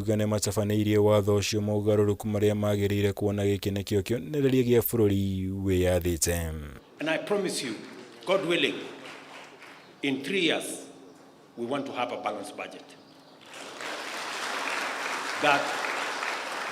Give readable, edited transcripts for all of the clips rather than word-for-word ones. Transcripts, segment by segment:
Kuga nĩmatabanĩirie watho ũcio mogarũrũku marĩa magĩrĩire kuona gĩkĩ nĩkĩo kĩonereria gĩa bũrũri wĩyathĩte. And I promise you, God willing, in 3 years, we want to have a balanced budget.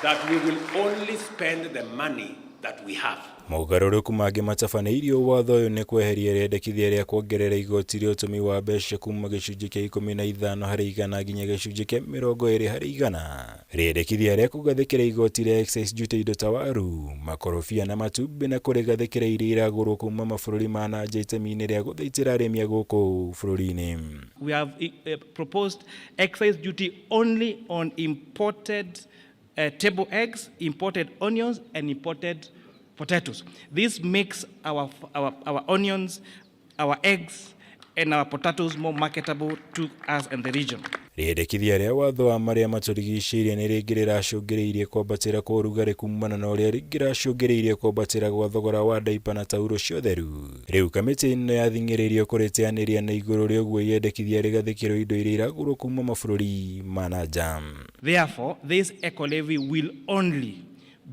That we will only spend the money that we have. Mogarũrũku mangĩ matabanĩirio watho ũyũ nĩ kweheria rĩendekithia rĩa kuongerera igoti rĩa ũtũmi wa mbeca kuma gĩcunjĩ kĩa 15% nginya gĩcunjĩ kĩa 20%. Rĩendekithia rĩa kũgathĩkĩra igoti rĩa excise duty indo ta waru, makorobia na matumbĩ na kũrĩgathĩkĩra iria iragũrwo kuma mabũrũri ma na nja itemi-inĩ rĩa gũthaitĩra arĩmi a gũkũ bũrũri-inĩ. We have proposed excise duty only on imported table eggs, imported onions, and imported potatoes. This makes our onions, our eggs, and our potatoes more marketable to us and the region. Rĩendekithia rĩa watho wa marĩa matũrigicĩirie nĩ rĩngĩ rĩracũngĩrĩirie kwambatĩra kwa ũrugarĩ kumana na ũrĩa rĩngĩ rĩracũngĩrĩirie kwambatĩra gwa thogora wa daipa na tauro cia ũtheru. Rĩu kamĩtĩ ĩno yathing'ĩrĩirio kũrĩteanĩria na igũrũ rĩa ũguo yendekithia rĩgathĩkĩrwo indo iria iragũrwo kuma mabũrũri ma na nja. Therefore, this eco levy will only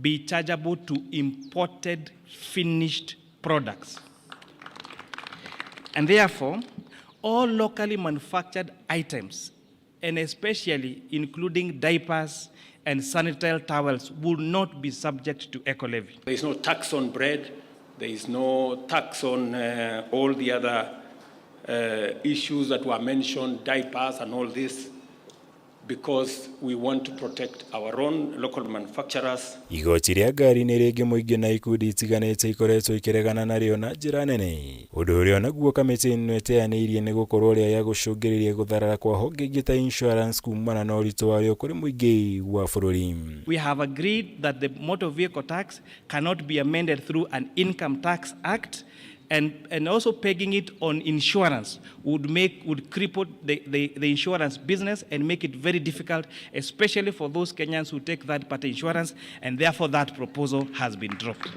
be chargeable to imported finished products. And therefore, all locally manufactured items, and especially including diapers and sanitary towels, will not be subject to eco levy. There is no tax on bread, there is no tax on all the other issues that were mentioned, diapers and all this, because we want to protect our own local manufacturers. Igoti rĩa ngari nĩ rĩngĩ mũingĩ na ikundi itiganĩte ikoretwo ikĩregana narĩo na njĩra nene, ũndũ ũrĩa onaguo kamĩtĩ ĩno ĩteanĩirie nĩ gũkorwo rĩaya gũcũngĩrĩria gũtharara kwa honge ingĩ ta insurance kumana na ũritũ warĩo kũrĩ mũingĩ wa bũrũri. We have agreed that the motor vehicle tax cannot be amended through an income tax act, and also pegging it on insurance would cripple the insurance business and make it very difficult, especially for those Kenyans who take third party insurance, and therefore that proposal has been dropped.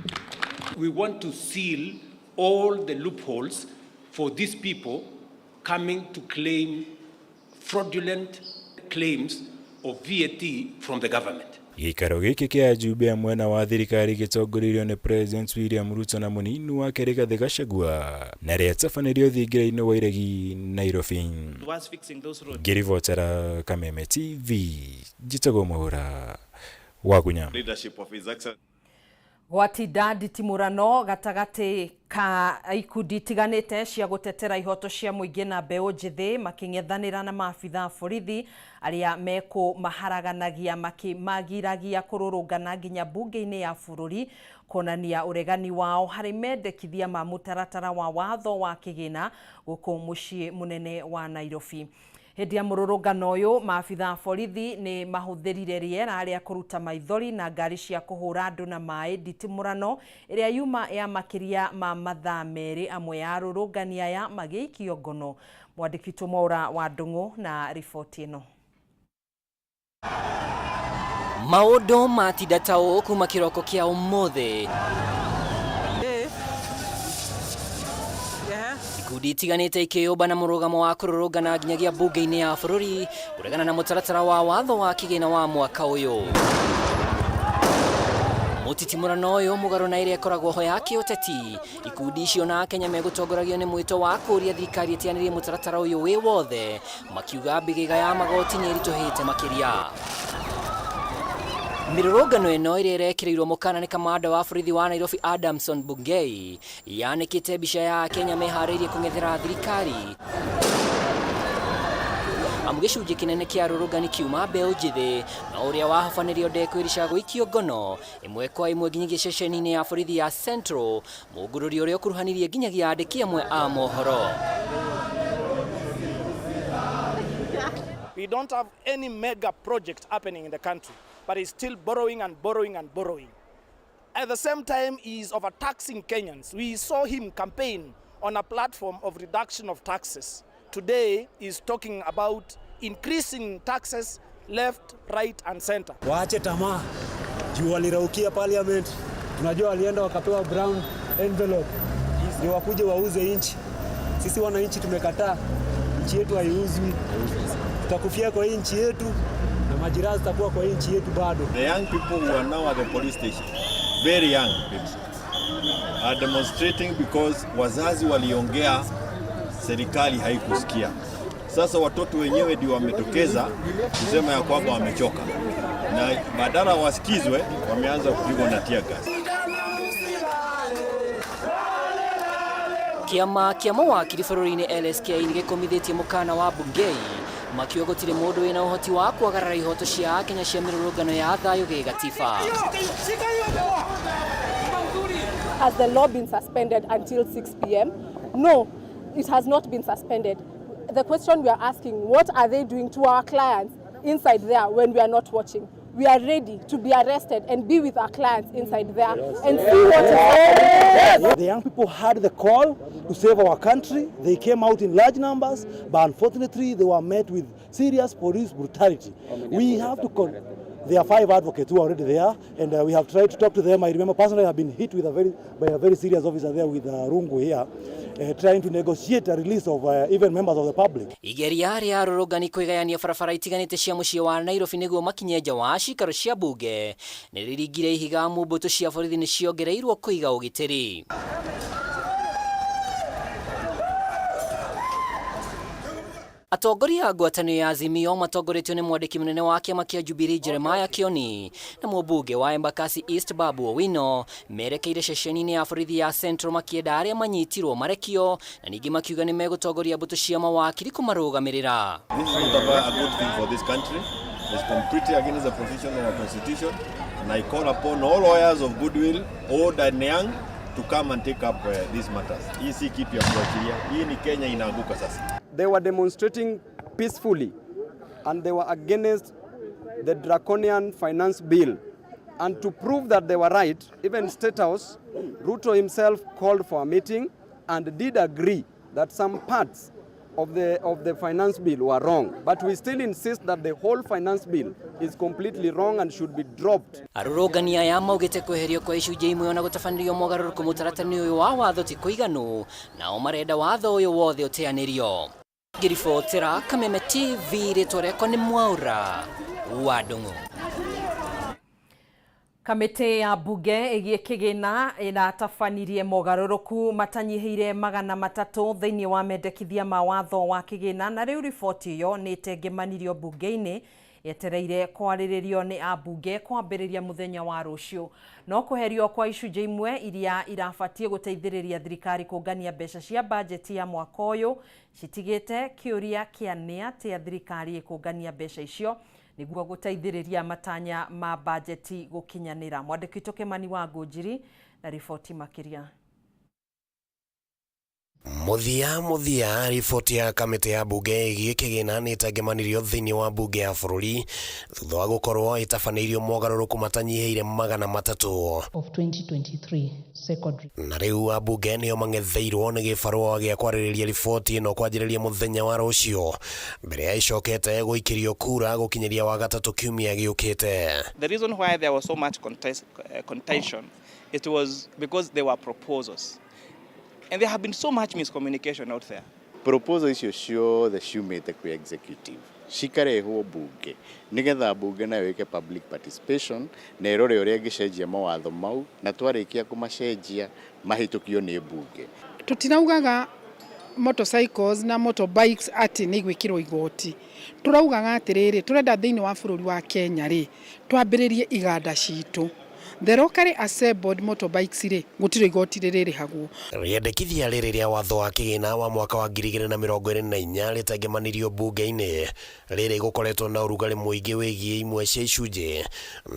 We want to seal all the loopholes for these people coming to claim fraudulent claims of VAT from the government. Gĩikaro gĩkĩ kĩa ajumbe a mwena wa thirikari gĩtongoreirio nĩ President William Ruto na mũnini wake Rigathĩ Gachagua na rĩatabanĩrio thingira-inĩ wa Iregi, Nairobi. Towards fixing those roads. Ngĩribotera Kameme TV, njĩtagwo Mwaura Wagunya. Leadership of His Excellency. Gwatinda nditimũrano gatagatĩ ka ikundi itiganĩte cia gũtetera ihoto cia mũingĩ na mbeũ njĩthĩ makĩng'ethanĩra na maabitha a borithi arĩa mekũmaharaganagia makĩmagiragia kũrũrũngana nginya mbunge-inĩ ya bũrũri kuonania ũregani wao harĩ mendekithia ma mũtaratara wa watho wa kĩgĩna gũkũ mũciĩ mũnene wa Nairobi. Hĩndĩ ya mũrũrũngano ũyũ, maabitha a borithi nĩ mahũthĩrire rĩera rĩa kũruta maithori na ngari cia kũhũra andũ na maĩ. Nditimũrano ĩrĩa yuma ya makĩria ma mathaa 2, amwe ya arũrũngani aya magĩikio ngono. Mwandĩki witũ Mwaura wa Ndung'u na riboti ĩno. Maũndũ matinda ta ũũ kuma kĩroko kĩa ũmũthĩ, ikundi itiganĩte ikĩyũmba na mũrũgamo wa kũrũrũngana nginyagia mbunge-inĩ ya bũrũri kũregana na mũtaratara wa watho wa kĩgĩna wa mwaka ũyũ. Mũtitimũrano ũyũ mũgarũ na ĩrĩa ĩkoragwo ho ya kĩũteti, ikundi icio na Akenya megũtongoragio nĩ mwĩto wa kũũria thirikari ĩteanĩrie mũtaratara ũyũ wĩ wothe, makiuga mbĩgĩga ya magoti nĩ ĩritũhĩte makĩria. Mĩrũrũngano ĩno ĩrĩa ĩrekĩrĩirwo mũkana nĩ kamanda wa borithi wa Nairobi Adamson Bungei yanĩkĩte mbica ya Akenya meharĩirie kũng'ethera thirikari, amu gĩcunjĩ kĩnene kĩa arũrũngani kiuma mbeũ njĩthĩ, no ũrĩa wahobanĩrio ndekwĩrica gũikio ngono ĩmwe kwa ĩmwe nginyagia ceceni-inĩ ya borithi ya Central, mũngũrũri ũrĩa ũkuruhanirie nginyagia andĩki amwe a mohoro. We don't have any mega project happening in the country, but he's still borrowing and borrowing and borrowing. At the same time, he is overtaxing Kenyans. We saw him campaign on a platform of reduction of taxes. Today, he's talking about increasing taxes left, right, and center. Waache tamaa juu waliraukia parliament. Tunajua walienda wakapewa brown envelope ndio wakuje wauze nchi. Sisi wananchi tumekataa, nchi yetu haiuzwi. Tutakufia kwa hii nchi yetu na Majiraha zitakuwa kwa nchi yetu bado. The young people who are now at the police station, very young people, are demonstrating because wazazi waliongea, serikali haikusikia. Sasa watoto wenyewe ndio wametokeza kusema ya kwamba wamechoka, na badala wasikizwe, wameanza kupigwa na tear gas. Kiama kia mawakiri bũrũri-inĩ LSK nĩ gĩkũmithĩtie mũkana wa Bungei makiuga gũtirĩ mũndũ wĩna ũhoti wa kwagarara ihoto cia Akenya cia mĩrũrũngano ya thayũ gĩgatiba. Has the law been suspended until 6 p.m.? No, it has not been suspended. The question we are asking, what are they doing to our clients inside there when we are not watching? We are ready to be arrested and be with our clients inside there and see what is happening. The young people had the call to save our country. They came out in large numbers, but unfortunately they were met with serious police brutality. We have to There are 5 advocates who are already there, and we have tried to talk to them. I remember personally I've been hit with by a very serious officer there with rungu here, trying to negotiate a release of even members of the public. Igeria rĩa arũrũngani kwĩgayania barabara itiganĩte cia mũciĩ wa Nairobi nĩguo makinye nja wa cikaro cia bunge nĩ rĩringire ihiga amu mbũtũ cia borithi nĩ ciongereirwo kũiga ũgitĩri. Atongoria a ngwatanĩro ya Azimio matongoretio nĩ mwandĩki mũnene wa kĩama kĩa Jubilee Jeremiah Kioni na mũmbunge wa Embakasi East Babu Owino merekeire ceceni-inĩ ya borithi ya Central makĩenda arĩa manyitirwo marekio na ningĩ makiuga nĩ megũtongoria mbũtũ cia mawakiri kũmarũgamĩrĩra. This is not a good thing for this country. It's completely against the provision of our constitution, and I call upon all lawyers of goodwill, old and young, to come and take up these matters. Hii si kitu ya kuachilia. Hii ni Kenya inaanguka sasa. They were demonstrating peacefully and they were against the draconian finance bill. And to prove that they were right, even State House, Ruto himself called for a meeting and did agree that some parts of the finance bill were wrong. But we still insist that the whole finance bill is completely wrong and should be dropped. Arũrũngani aya maugĩte kweherio kwa icunjĩ imwe ona gũtabanĩrio mogarũrũku mũtaratara-inĩ ũyũ wa watho ti kũiganu, nao marenda watho ũyũ wothe ũteanĩrio. Ngĩribotera Kameme TV, rĩtwa rĩakwa nĩ Mwaura wa Ndung'u. Kamĩtĩ ya bunge ĩgiĩ kĩgĩna ĩratabanirie mogarũrũku matanyihĩire 300 thĩinĩ wa mendekithia ma watho wa kĩgĩna, na rĩu riboti ĩyo nĩ ĩtengemanirio bunge-inĩ yetereire kwarĩrĩrio nĩ ambunge kwambĩrĩria mũthenya wa rũciũ. No kũherio kwa icunjĩ imwe iria irabatiĩ gũteithĩrĩria thirikari kũngania mbeca cia bajeti ya mwaka ũyũ citigĩte kĩũria kĩa nĩ atĩa thirikari ĩkũngania mbeca icio nĩguo gũteithĩrĩria matanya ma bajeti gũkinyanĩra. Mwandĩki witũ Kimani wa Ngũnjiri na riboti makĩria. Mũthia riboti ya kamĩtĩ ya bunge ĩgiĩ kĩgĩna nĩ ĩtengemanirio thĩinĩ wa bunge ya bũrũri thutha wa gũkorwo ĩtabanĩirio mogarũrũku matanyihĩire 300 of 2023 secondary. Na rĩu ambunge nĩo mang'etheirwo nĩ gĩbarũa gĩa kwarĩrĩria riboti ĩno kwanjĩrĩria mũthenya wa rũciũ mbere ya ĩcokete gũikĩrio kura gũkinyĩria Wagatatũ kiumia gĩũkĩte. The reason why there was so much contention, it was because there were proposals. And there have been so much miscommunication out there. Proposal icio ciothe ciumĩte kwĩ executive cikarehwo bunge nigetha bunge nayo ĩke public participation na ĩrore ũrĩa ĩngĩcenjia mawatho mau, na twarĩkia kũmacenjia mahĩtũkio nĩ bunge. Tutiraugaga motorcycles na motorbikes atĩ nĩ igwĩkĩrwo igoti, turaugaga atĩrĩrĩ, turenda thĩinĩ wa bũrũri wa Kenya rĩ twambĩrĩrie iganda citũ. The locally assembled motorbikes rĩ gũtirĩ igoti rĩrĩrĩhagwo. Rĩendekithia rĩrĩ rĩa watho wa kĩgĩna wa mwaka wa 2024 rĩtengemanirio bunge-inĩ rĩrĩ gũkoretwo na ũrugarĩ mũingĩ wĩgiĩ imwe cia icunjĩ,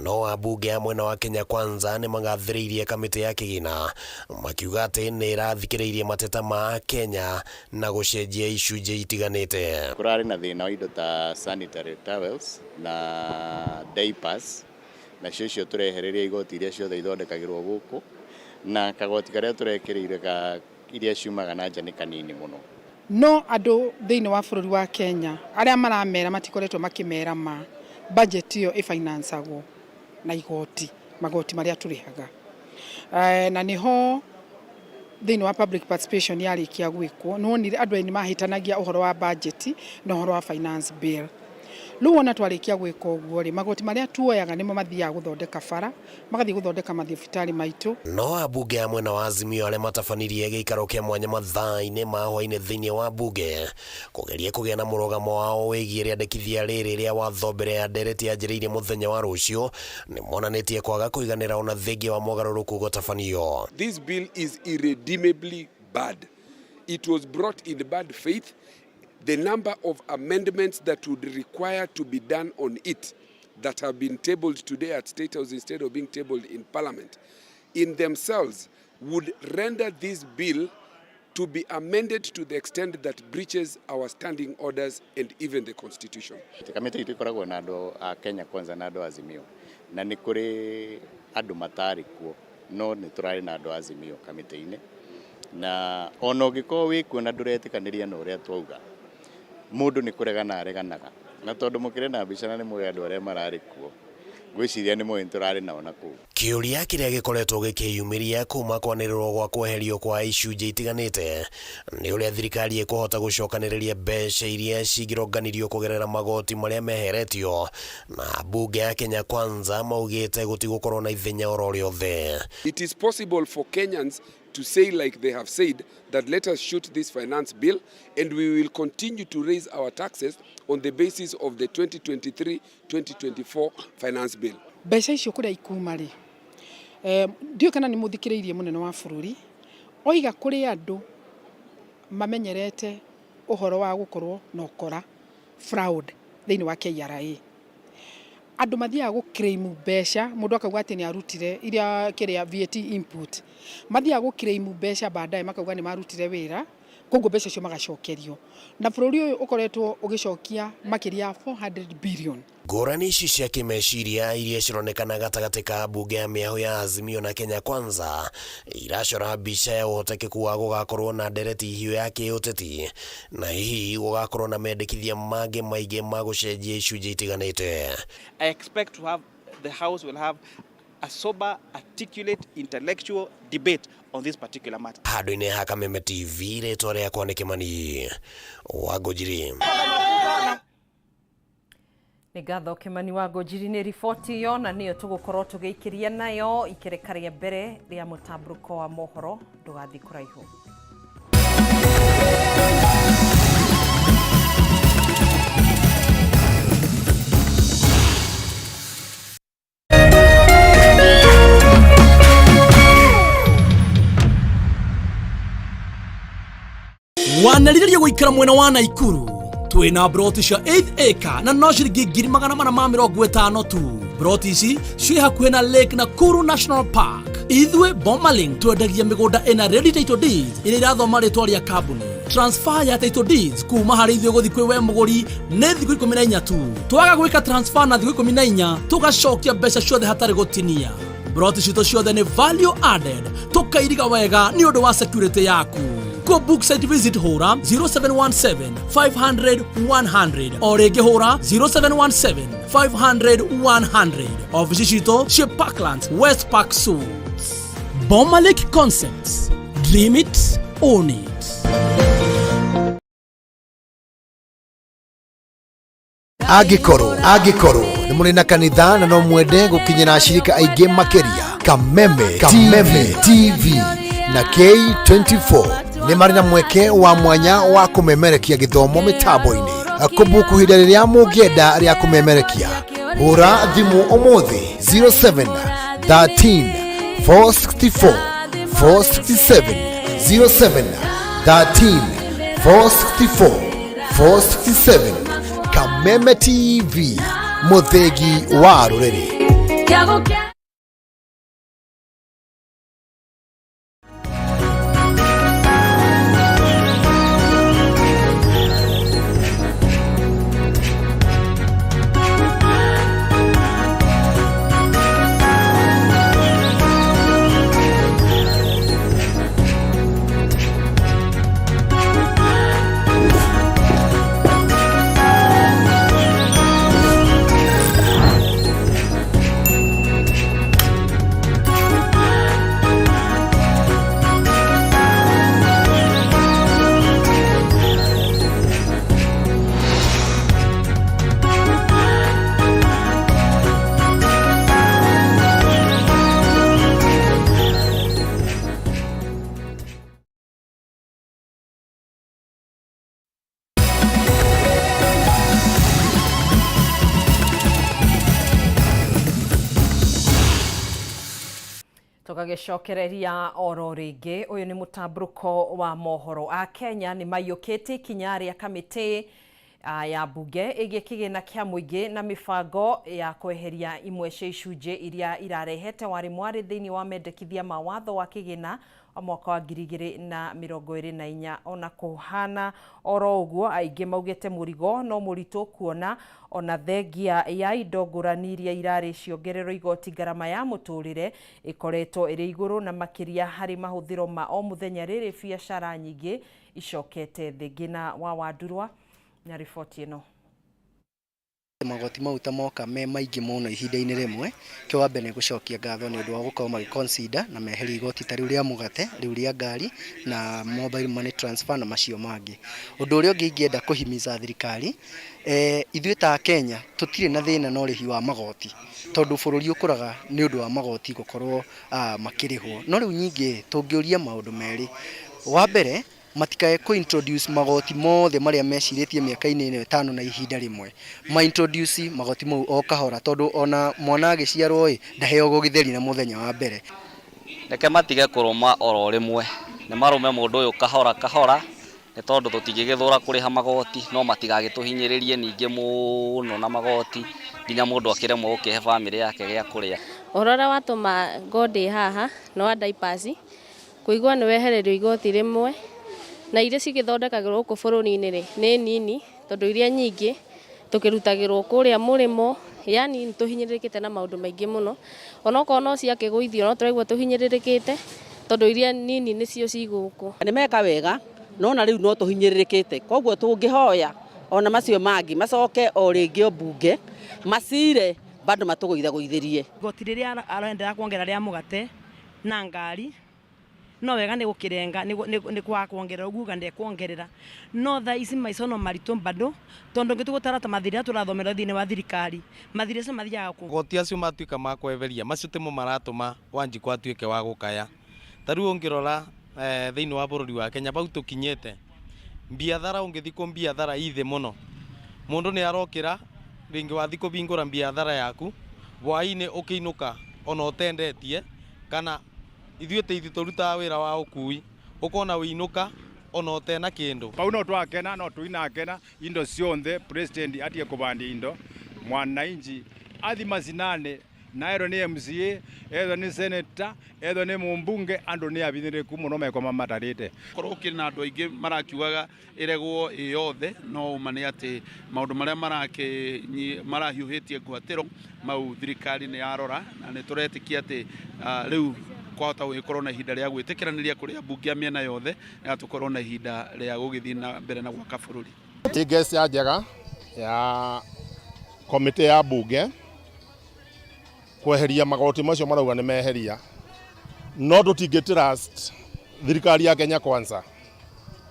no ambunge a mwena wa Kenya Kwanza nĩ magathĩrĩirie kamĩtĩ ya kĩgĩna makiuga atĩ nĩ ĩrathikĩrĩirie mateta ma Kenya na gũcenjia icunjĩ itiganĩte. Kũrarĩ na thĩna wa indo ta sanitary towels na diapers, nacio icio tũrehereria igoti iria ciothe ithondekagĩrwo gũkũ, na kagoti karĩa tũrekĩrĩire ka iria ciumaga na nja nĩ kanini mũno. No andũ thĩinĩ wa bũrũri wa Kenya arĩa maramera matikoretwo makĩmera ma budget ĩyo ĩfinancagwo na igoti, magoti marĩa tũrĩhaga, na nĩho thĩinĩ wa public participation yarĩkia gwĩkwo nĩwonire andũ nĩ mahĩtanagia ũhoro wa budget na ũhoro wa finance bill. Rĩu wona twarĩkia gwĩka ũguo rĩ, magoti marĩa tuoyaga nĩmo mathiaga gũthondeka bara, magathiĩ gũthondeka mathibitarĩ maitũ. No ambunge a mwena wa Azimio arĩa matabanirie gĩikaro kĩa mwanya mathaa-inĩ ma hwaĩ-inĩ thĩinĩ wa mbunge kũgeria kũgĩa na mũrũgamo wao wĩgiĩ rĩandĩkithia rĩrĩ rĩa watho mbere ya ndereti yanjĩrĩirie mũthenya wa rũciũ nĩ monanĩtie kwaga kũiganĩra ona thengia wa mogarũrũku gũtabanio. This bill is irredeemably bad. It was brought in bad faith. The number of amendments that would require to be done on it that have been tabled today at State House instead of being tabled in Parliament in themselves would render this bill to be amended to the extent that breaches our standing orders and even the Constitution. Kamĩtĩ itũ ĩkoragwo na andũ a Kenya Kwanza na andũ a Azimio, na nĩ kũrĩ andũ matarĩ kuo, no nĩ tũrarĩ na andũ a Azimio kamĩtĩ-inĩ, na ona ũngĩkorwo wĩ kuo na ndũretĩkanĩria na ũrĩa twauga, mũndũ nĩ kũregana areganaga, na tondũ mũkĩrĩ na mbica na nĩ mũĩ andũ arĩa mararĩ kuo, ngwĩciria nĩ mũĩ nĩ tũrarĩ nao na kũu. Kĩũria kĩrĩa gĩkoretwo gĩkĩyumĩria kuma kwanĩrĩrwo gwa kweherio kwa icunjĩ itiganĩte nĩ ũrĩa thirikari ĩkũhota gũcokanĩrĩria mbeca iria cingĩronganirio kũgerera magoti marĩa meheretio, na mbunge ya Kenya Kwanza maugĩte gũtigũkorwo na ithenya oro rĩothe. It is possible for Kenyans to say, like they have said, that let us shoot this finance bill and we will continue to raise our taxes on the basis of the 2023-2024 finance bill. Mbeca icio kũrĩa ikuma rĩ, ndiũĩ kana nĩ mũthikĩrĩirie mũnene wa bũrũri oiga kũrĩ andũ mamenyerete ũhoro wa gũkorwo na ũkora, fraud thĩinĩ wa KRA. Andũ mathiaga gũ claim mbeca, mũndũ akauga atĩ nĩ arutire iria kĩrĩa VAT input, mathiaga gũ claim mbeca baadaye makauga nĩ marutire wĩra, koguo mbeca icio magacokerio. Na bũrũri ũyũ ũkoretwo ũgĩcokia makĩria ya 400 billion. Ngũrani ici cia kĩmeciria iria cironekana gatagatĩ ka mbunge ya mĩahũ ya Azimio na Kenya Kwanza iracora mbica ya ũhotekeku wa gũgakorwo na ndereti hiũ ya kĩũteti na hihi gũgakorwo na mendekithia mangĩ maingĩ ma gũcenjia icunjĩ itiganĩte. I expect to have the House will have a sober, articulate, intellectual debate on this particular matter. Handũ-inĩ ha Kameme TV, rĩtwa rĩakwa nĩ Kĩmani wa Ngũnjiri. Nĩ ngatho Kĩmani wa Ngũnjiri nĩ riboti ĩyo, na nĩyo tũgũkorwo tũgĩikĩria nayo ikereka rĩa mbere rĩa mũtambũrũko wa mohoro. Ndũgathiĩ kũraihu. Wanarĩrĩria gũikara mwena wa Naikuru twĩna broti cia 8 acre na no ciringi 450,000 tu. Broti ici ciĩ hakuhĩ na Lake Nakuru National Park. Ithuĩ Bomalink twendagia mĩgũnda ĩna ready title deeds ĩrĩa irathoma rĩtwa rĩa kambuni. Transfer ya title deeds kuma harĩ ithuĩ gũthiĩ kwĩ we mũgũri nĩ thikũ 14 tu. Twaga gwĩka transfer na thikũ 14 tũgacokia mbeca ciothe hatarĩ gũtinia. Broti citũ ciothe nĩ value added, tũkairiga wega nĩ ũndũ wa security yaku. Go book site visit hũra 0717 500 100, o rĩngĩ hũra 0717 500 100. Ofici citũ ciĩ Parklands West Park Suites. Bomalink Concepts, dream it, own it. Angĩkorwo nĩ mũrĩ na kanitha na no mwende gũkinyĩra ashirika aingĩ makĩria, Kameme Kameme TV na K24 nĩ marĩ na mweke wa mwanya wa kũmemerekia gĩthomo mĩtambo-inĩ. Kũbuku ihinda rĩrĩa mũngĩenda rĩa kũmemerekia, hũra thimũ ũmũthĩ 07 13 464 467, 07 13 464 467. Kameme TV, mũthĩgi wa rũrĩrĩ. Tũgagĩcokereria oro rĩngĩ, ũyũ nĩ mũtambũrũko wa mohoro. A Kenya nĩ maiyũkĩtie ikinya rĩa kamĩtĩ ya mbunge ĩgiĩ kĩgĩna kĩa mũingĩ na mĩbango ya kweheria imwe cia icunjĩ iria irarehete warĩ mwarĩ thĩinĩ wa mendekithia ma watho wa kĩgĩna wa mwaka wa 2024. Ona kũhana oro ũguo, aingĩ maugĩte mũrigo no mũritũ kuona ona thengia ya indo ngũrani iria irarĩ ciongererwo igoti, ngarama ya mũtũrĩre ĩkoretwo ĩrĩ igũrũ na makĩria harĩ mahũthĩro ma o mũthenya rĩrĩ biacara nyingĩ icokete thĩ. Ngina wa Wandurwa na riboti ĩno. Magoti mau ta moka me maingĩ mũno ihinda-inĩ rĩmwe, kĩo wa mbere nĩ gũcokia ngatho nĩ ũndũ wa gũkorwo magĩ consider na meherie igoti ta rĩu rĩa mũgate, rĩu rĩa ngari na mobile money transfer na macio mangĩ. Ũndũ ũrĩa ũngĩ ingĩenda kũhimiza thirikari, ithuĩ ta Akenya tũtirĩ na thĩna na ũrĩhi wa magoti, tondũ bũrũri ũkũraga nĩ ũndũ wa magoti gũkorwo makĩrĩhwo. No rĩu nyingĩ tũngĩũria maũndũ merĩ, wa mbere matikae kũ introduce magoti mothe marĩa mecirĩtie mĩaka-inĩ ĩno ĩtano na ihinda rĩmwe, ma introduce magoti mau o kahora, tondũ ona mwana agĩciarwo ĩ ndaheagwo gĩtheri na mũthenya wa mbere. Reke matige kũrũma oro rĩmwe, nĩ marũme mũndũ ũyũ kahora kahora, nĩ tondũ tũtingĩgĩthũra kũrĩha magoti, no matigagĩtũhinyĩrĩrie ningĩ mũno na magoti nginya mũndũ akĩremwo gũkĩhe bamĩrĩ yake gĩa kũrĩa. Ũhoro ũrĩa watũma ngorwo ndĩ haha nĩ wa diapers, kũigua nĩ wehererio igoti rĩmwe, na iria cigĩthondekagĩrwo gũkũ bũrũri-inĩ rĩ, nĩ nini, tondũ iria nyingĩ tũkĩrutagĩrwo kũrĩa mũrĩmo, yani nĩ tũhinyĩrĩrĩkĩte na maũndũ maingĩ mũno, onokorwo no ciakĩgũithio no tũraigua tũhinyĩrĩrĩkĩte, tondũ iria nini nĩcio ci gũkũ. Nĩ meka wega, no na rĩu no tũhinyĩrĩrĩkĩte, koguo tũngĩhoya ona macio mangĩ macoke o rĩngĩ o mbunge macire bado matũgũithagũithĩrie. Igoti rĩrĩa arendaga kuongerera rĩa mũgate na ngari, no wega nĩ gũkĩrenga, nĩ kwaga kuongerera ũguo uga ndekuongerera, no thaa ici maica no maritũ bado, tondũ ngĩtũgũtara ta mathirĩ arĩa tũrathomera thĩinĩ wa thirikari, mathirĩ acio mathiaga kũ. Magoti acio matuĩka ma kweheria, macio timo maratũma Wanjikũ atuĩke wa gũkaya. Ta rĩu ũngĩrora thĩinĩ wa bũrũri wa Kenya bau tũkinyĩte, mbiathara ũngĩthiĩ kũ mbiathara ĩ thĩ mũno, mũndũ nĩ arokĩra rĩngĩ wathiĩ kũhingũra mbiathara yaku hwaĩ-inĩ ũkĩinũka ona ũtendetie, kana ithuĩ ta ithuĩ tũrutaga wĩra wa ũkui, ũkona wĩinũka ona ũtena kĩndũ. Pau no twakena no tuinakena indo cionthe president atige kubandia indo mwananchi athi macinani na ethwo ni MCA ethwo ni senator ethwo ni mumbunge andu ni abithiriku muno mekoma matarite. Korwo gũkĩrĩ na andũ aingĩ marakiugaga ĩregwo ĩ yothe, no ũma nĩ atĩ maũndũ marĩa marahiũhĩtie ngwatĩro mau thirikari nĩ yarora, na nĩ tũretĩkia atĩ rĩu kwahota gũgĩkorwo na ihinda rĩa gwĩtĩkĩranĩria kũrĩ ambunge a mĩena yothe, na tũkorwo na ihinda rĩa gũgĩthiĩ na mbere na gwaka bũrũri. Ti gesture njega ya komĩtĩ ya mbunge kweheria magoti macio marauga nĩ meheria, no tũtingĩ trust thirikari ya Kenya Kwanza.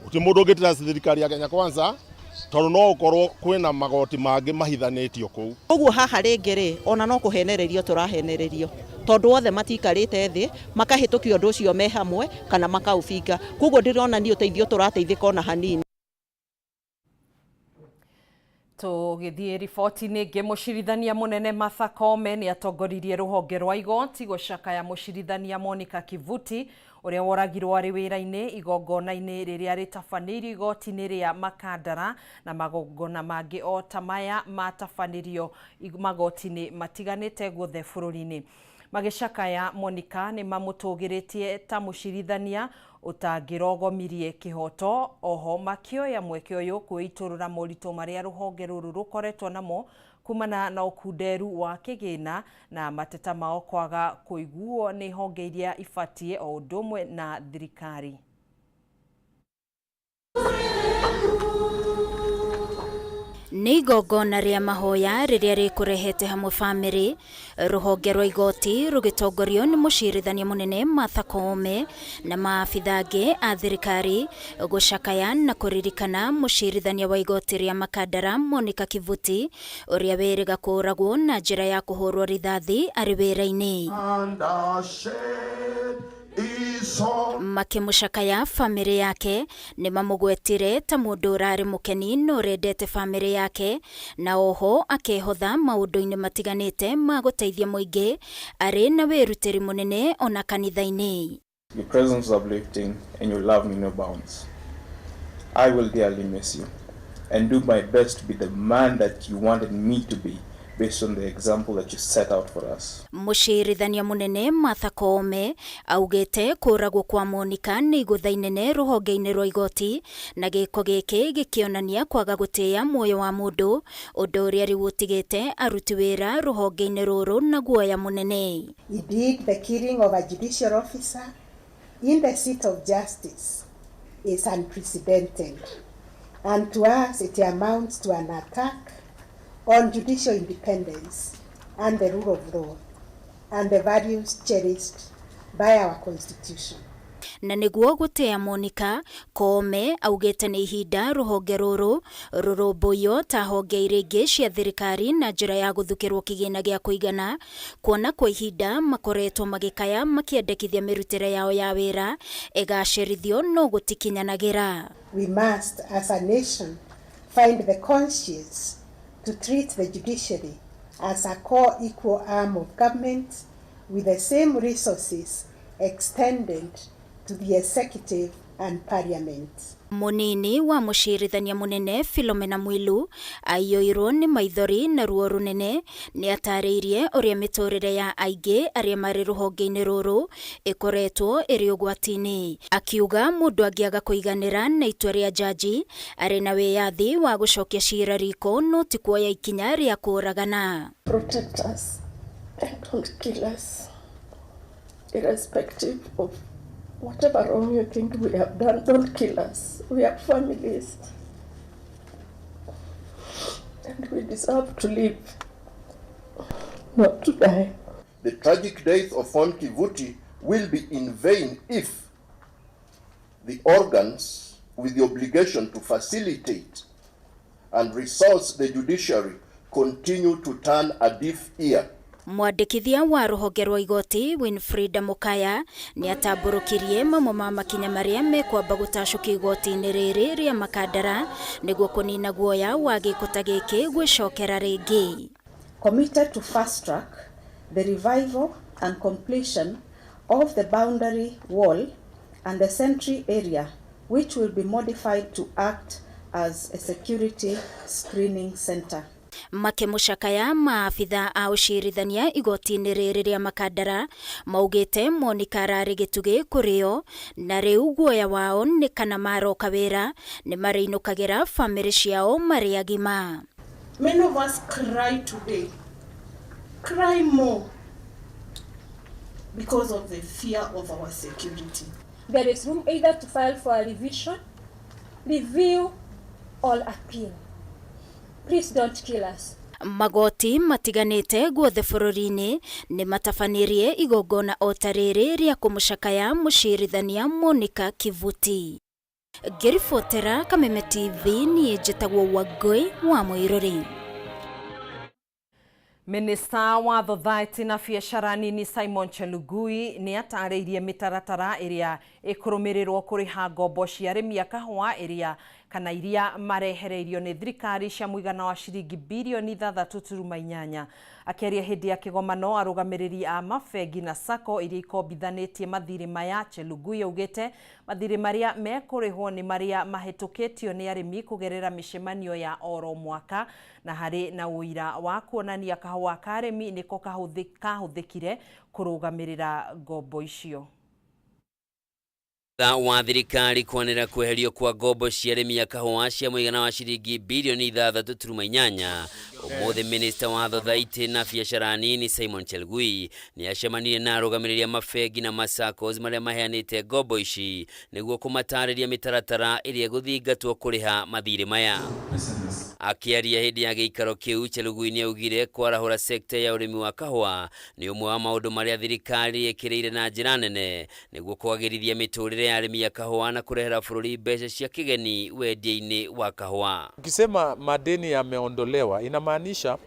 Gũtirĩ mũndũ ũngĩ trust thirikari ya Kenya Kwanza tondũ no ũkorwo kwĩna magoti mangĩ mahithanĩtio kũu. Ũguo haha rĩngĩ rĩ, ona no kũhenererio tũrahenererio, tondũ othe matiikarĩte thĩ makahĩtũkia ũndũ ũcio me hamwe kana makaũbinga. Koguo ndĩrona nĩ ũteithio tũrateithĩka ona hanini. Tũgĩthiĩ riboti-inĩ ĩngĩ, mũcirithania mũnene Martha Koome nĩ atongoririe rũhonge rwa igoti gũcakaya mũcirithania Monica Kivuti ũrĩa woragirwo arĩ wĩra-inĩ igongona-inĩ rĩrĩa rĩtabanĩirio igoti-inĩ rĩa Makandara na magongona mangĩ o ta maya matabanĩrio magoti-inĩ matiganĩte guothe bũrũri-inĩ. Magĩcakaya Monica nĩ mamũtũgĩrĩtie ta mũcirithania ũtangĩrogomirie kĩhoto, oho makĩoya mweke ũyũ kwĩitũrũra moritũ marĩa rũhonge rũrũ rũkoretwo namo kumana na ũkunderu wa kĩgĩna na mateta mao kwaga kũiguo nĩ honge iria ibatiĩ o ũndũ ũmwe na thirikari. Nĩ igongona rĩa mahoya rĩrĩa rĩkũrehete hamwe bamĩrĩ, rũhonge rwa igoti rũgĩtongorio nĩ mũcirithania mũnene Martha Koome na maabitha angĩ a thirikari gũcakaya na kũririkana mũcirithania wa igoti rĩa Makandara Monica Kivuti ũrĩa wĩrĩga kũũragwo na njĩra ya kũhũrwo rithathi arĩ wĩra-inĩ. And our shade is Makĩmũcakaya bamĩrĩ yake nĩ mamũgwetire ta mũndũ ũrarĩ mũkeni na ũrendete bamĩrĩ yake, na oho akehotha maũndũ-inĩ matiganĩte ma gũteithia mũingĩ arĩ na wĩrutĩri mũnene ona kanitha-inĩ. Your presence is uplifting and your love knew no bounds. I will dearly miss you and do my best to be the man that you wanted me to be based on the example that you set out for us. Mũcirithania mũnene Martha Koome augĩte kũragwo kwa Monica nĩ igũtha inene rũhonge-inĩ rwa igoti, na gĩko gĩkĩ gĩkĩonania kwaga gũtĩĩa muoyo wa mũndũ, ũndũ ũrĩa rĩu ũtigĩte aruti wĩra rũhonge-inĩ rũrũ na guoya mũnene. Indeed, the killing of a judicial officer in the seat of justice is unprecedented, and to us it amounts to an attack on judicial independence and the rule of law and the values cherished by our Constitution. Na nĩguo gũtĩa Monica, Koome augĩte nĩ ihinda rũhonge rũrũ rũrũmbũiyo ta honge iria ingĩ cia thirikari na njĩra ya gũthukĩrwo kĩgĩna gĩa kũigana, kuona kwa ihinda makoretwo magĩkaya makĩendekithia mĩrutĩre yao ya wĩra ĩgacĩrithio no gũtikinyanagĩra. We must, as a nation, find the conscience to treat the judiciary as a co-equal arm of government with the same resources extended to the executive and parliament. Mũnini wa mũcirithania mũnene Philomena Mwilu aiyũirwo nĩ maithori na ruo rũnene nĩ atarĩirie ũrĩa mĩtũrĩre ya aingĩ arĩa marĩ rũhonge-inĩ rũrũ ĩkoretwo ĩrĩ ũgwati-inĩ, akiuga mũndũ angĩaga kũiganĩra na itua rĩa jaji arĩ na wĩyathi wa gũcokia cira riko no ti kuoya ikinya rĩa kũragana. Protect us and don't kill us, irrespective of whatever wrong you think we have done. Don't kill us. We have families and we deserve to live, not to die. The tragic death of Hon Kivuti will be in vain if the organs with the obligation to facilitate and resource the judiciary continue to turn a deaf ear. Mwandĩkithia wa rũhonge rwa igoti Winfrida Mukaya nĩ atambũrũkirie mamwe ma makinya marĩa mekwamba gũtacũkio igoti-inĩ rĩrĩ rĩa Makandara nĩguo kũnina guoya wa gĩko ta gĩkĩ gwĩcokera rĩngĩ. Committed to fast track the revival and completion of the boundary wall and the sentry area, which will be modified to act as a security screening center. Makĩmũcakaya maabitha a ũcirithania igoti-inĩ rĩrĩ rĩa Makandara maugĩte Monica ararĩ gĩtugĩ kũrĩo na rĩu guoya wao nĩ kana maroka wĩra nĩ marĩinũkagĩra bamĩrĩ ciao marĩ agima. Many of us cry today, cry more because of the fear of our security. There is room either to file for a revision, review or appeal. Please don't kill us. Magoti matiganĩte guothe bũrũri-inĩ nĩ matabanirie igongona o ta rĩrĩ rĩa kũmũcakaya mũcirithania Monica Kivuti. Ngĩribotera Kameme TV niĩ njĩtagwo Wangũi wa Mũirũrĩ. Minista wa Thothaiti na biacara nini Simon Chelugui nĩ atarĩirie mĩtaratara ĩrĩa ĩkũrũmĩrĩrwo kũrĩha ngombo cia arĩmi a kahũa ĩrĩa kana iria marehereirio nĩ thirikari cia mũigana wa ciringi birioni 6.8. Akĩaria hĩndĩ ya kĩgomano arũgamĩrĩri a mabengi na sacco iria ikombithanĩtie mathirĩ maya, Chelugui augĩte mathirĩ marĩa mekũrĩhwo nĩ marĩa mahĩtũkĩtio nĩ arĩmi kũgerera mĩcemanio ya oro mwaka, na harĩ na ũira wa kuonania kahũa ka arĩmi nĩko kahũthĩkire kũrũgamĩrĩra ngombo icio. Thutha wa thirikari kwanĩrĩra kweherio kwa ngombo cia arĩmi a kahũa cia mũigana wa ciringi birioni 6.8, ũmũthĩ minista wa thothaitĩ na biacara nini Simon Chelugui nĩ acemanirie na arũgamĩrĩri a mabengi na maSACCOs marĩa maheanĩte ngombo ici nĩguo kũmatarĩria mĩtaratara ĩrĩa ĩgũthingatwo kũrĩha mathirĩ maya. Akĩaria hĩndĩ ya gĩikaro kĩu, Chelugui nĩ augire kwarahũra sekta ya ũrĩmi wa kahũa nĩ ũmwe wa maũndũ marĩa thirikari ĩkĩrĩire na njĩra nene nĩguo kwagĩrithia mĩtũrĩre ya arĩmi a kahũa na kũrehera bũrũri mbeca cia kĩgeni wendia-inĩ wa kahũa. Ukisema madeni yameondolewa inamaanisha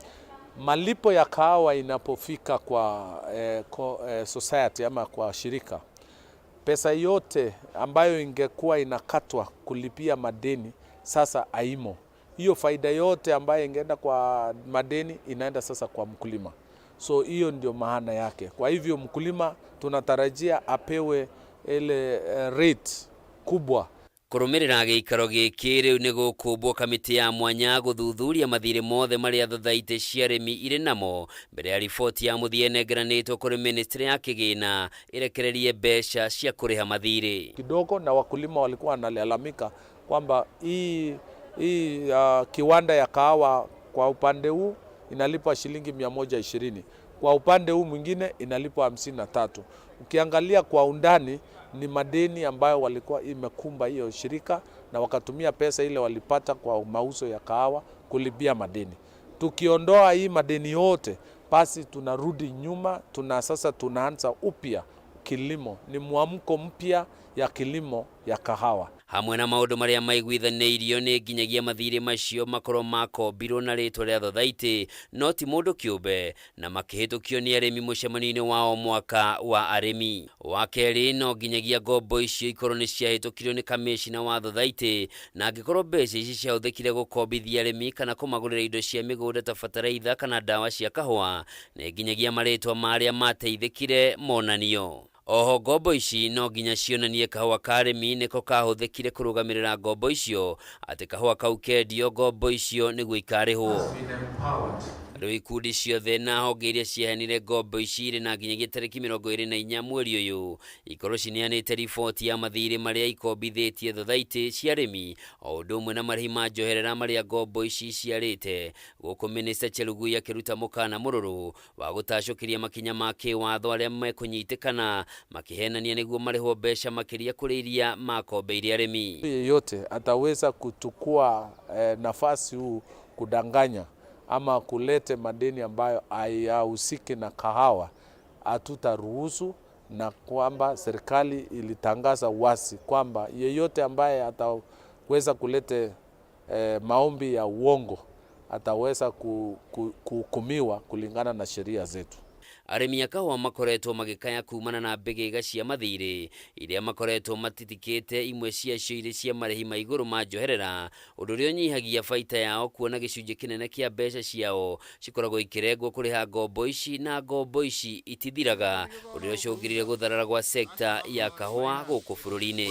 malipo ya kahawa inapofika kwa society ama kwa shirika, Pesa yote ambayo ingekuwa inakatwa kulipia madeni sasa haimo. Hiyo faida yote ambayo ingeenda kwa madeni inaenda sasa kwa mkulima. So hiyo ndio maana yake. Kwa hivyo mkulima tunatarajia apewe ile rate kubwa. Kũrũmĩrĩra gĩikaro gĩkĩ rĩu nĩ gũkũmbwo kamĩtĩ ya mwanya gũthuthuria mathirĩ mothe marĩa thothaitĩ cia arĩmi irĩ namo mbere ya riboti ya mũthia ĩnengeranĩtwo kũrĩ ministry ya kĩgĩna ĩrekererie mbeca cia kũrĩha mathirĩ kidogo. Na wakulima walikuwa wanalalamika kwamba hii kiwanda ya kahawa kwa upande huu inalipa shilingi 120, kwa upande huu mwingine inalipa 53. Ukiangalia kwa undani ni madeni ambayo walikuwa imekumba hiyo shirika, na wakatumia pesa ile walipata kwa mauzo ya kahawa kulipia madeni. Tukiondoa hii madeni yote, basi tunarudi nyuma, sasa tunaanza upya kilimo, ni mwamko mpya ya kilimo ya kahawa. Hamwe na maundu maria maiguithanĩirio nĩ nginyagia mathirĩ macio makorwo makombirwo na rĩtwa rĩa thothaitĩ no ti mũndũ kĩũmbe na makĩhĩtũkio nĩ arĩmi mũcemanio-inĩ wao mwaka wa arĩmi. Wa kerĩ, no nginyagia ngombo icio ikorwo nĩ ciahĩtũkirio nĩ kamĩcina wa thothaitĩ, na angĩkorwo mbeca ici ciahũthĩkire gũkombithia arĩmi kana kũmagũrĩra indo cia mĩgũnda ta bataraitha kana ndawa cia kahũa, nĩ nginyagia marĩtwa ma arĩa mateithĩkire monanio. Oho ngombo ici no nginya cionanie kahũa ka arĩmi nĩko kahũthĩkire kũrũgamĩrĩra ngombo icio, atĩ kahũa kau kendio ngombo icio nĩguo ikarĩhwo. Rĩu ikundi ciothe na honge iria ciaheanire ngombo ici irĩ na nginyagia tarĩki 24 mweri ũyũ ikorwo cineanĩte riboti ya mathirĩ marĩa ikombithĩtie thothaitĩ cia arĩmi o ũndũ ũmwe na marĩhi ma njoherera marĩa ngombo ici ciarĩte, gũkũ Minister Chelugui akĩruta mũkana mũrũrũ wa gũtacũkĩria makinya ma kĩwatho arĩa mekũnyitĩkana makĩhenania nĩguo marĩhwo mbeca makĩria kũrĩ iria makombeire arĩmi. Yeyote ataweza kuchukua nafasi huu kudanganya ama kulete madeni ambayo hayahusiki na kahawa, hatutaruhusu, na kwamba serikali ilitangaza wazi kwamba yeyote ambaye ataweza kulete maombi ya uongo ataweza kuhukumiwa kulingana na sheria zetu. Arĩmi a kahũa makoretwo magĩkaya kumana na mbĩgĩga cia mathirĩ iria makoretwo matitikĩte, imwe ciacio irĩ cia marĩhi ma igũrũ ma njoherera, ũndũ ũrĩa ũnyihagia baita yao kuona gĩcunjĩ kĩnene kĩa mbeca ciao cikoragwo ikĩrengwo kũrĩha ngombo ici, na ngombo ici itithiraga, ũndũ ũrĩa ũcũngĩrĩire gũtharara gwa sekta ya kahũa gũkũ bũrũri-inĩ.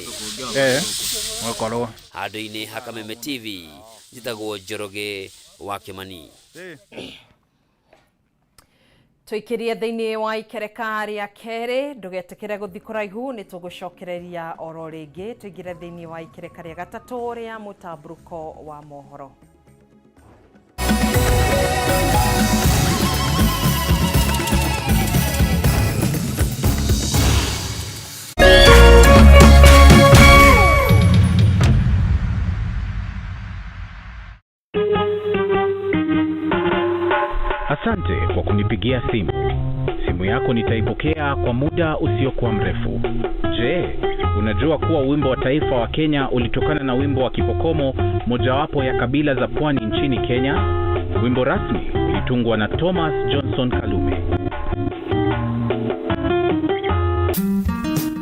Handũ-inĩ ha Kameme TV, njĩtagwo Njoroge wa Kĩmani. Tũikĩrie thĩinĩ wa ikereka rĩa kerĩ, ndũgetĩkĩre gũthiĩ kũraihu, nĩ tũgũcokereria oro rĩngĩ tũingĩre thĩinĩ wa ikereka rĩa gatatũ rĩa mũtambũrũko wa mohoro. Asante kwa kunipigia simu. Simu yako nitaipokea kwa muda usiokuwa mrefu. Je, unajua kuwa wimbo wa taifa wa Kenya ulitokana na wimbo wa Kipokomo, mojawapo ya kabila za pwani nchini Kenya? Wimbo rasmi ulitungwa na Thomas Johnson Kalume.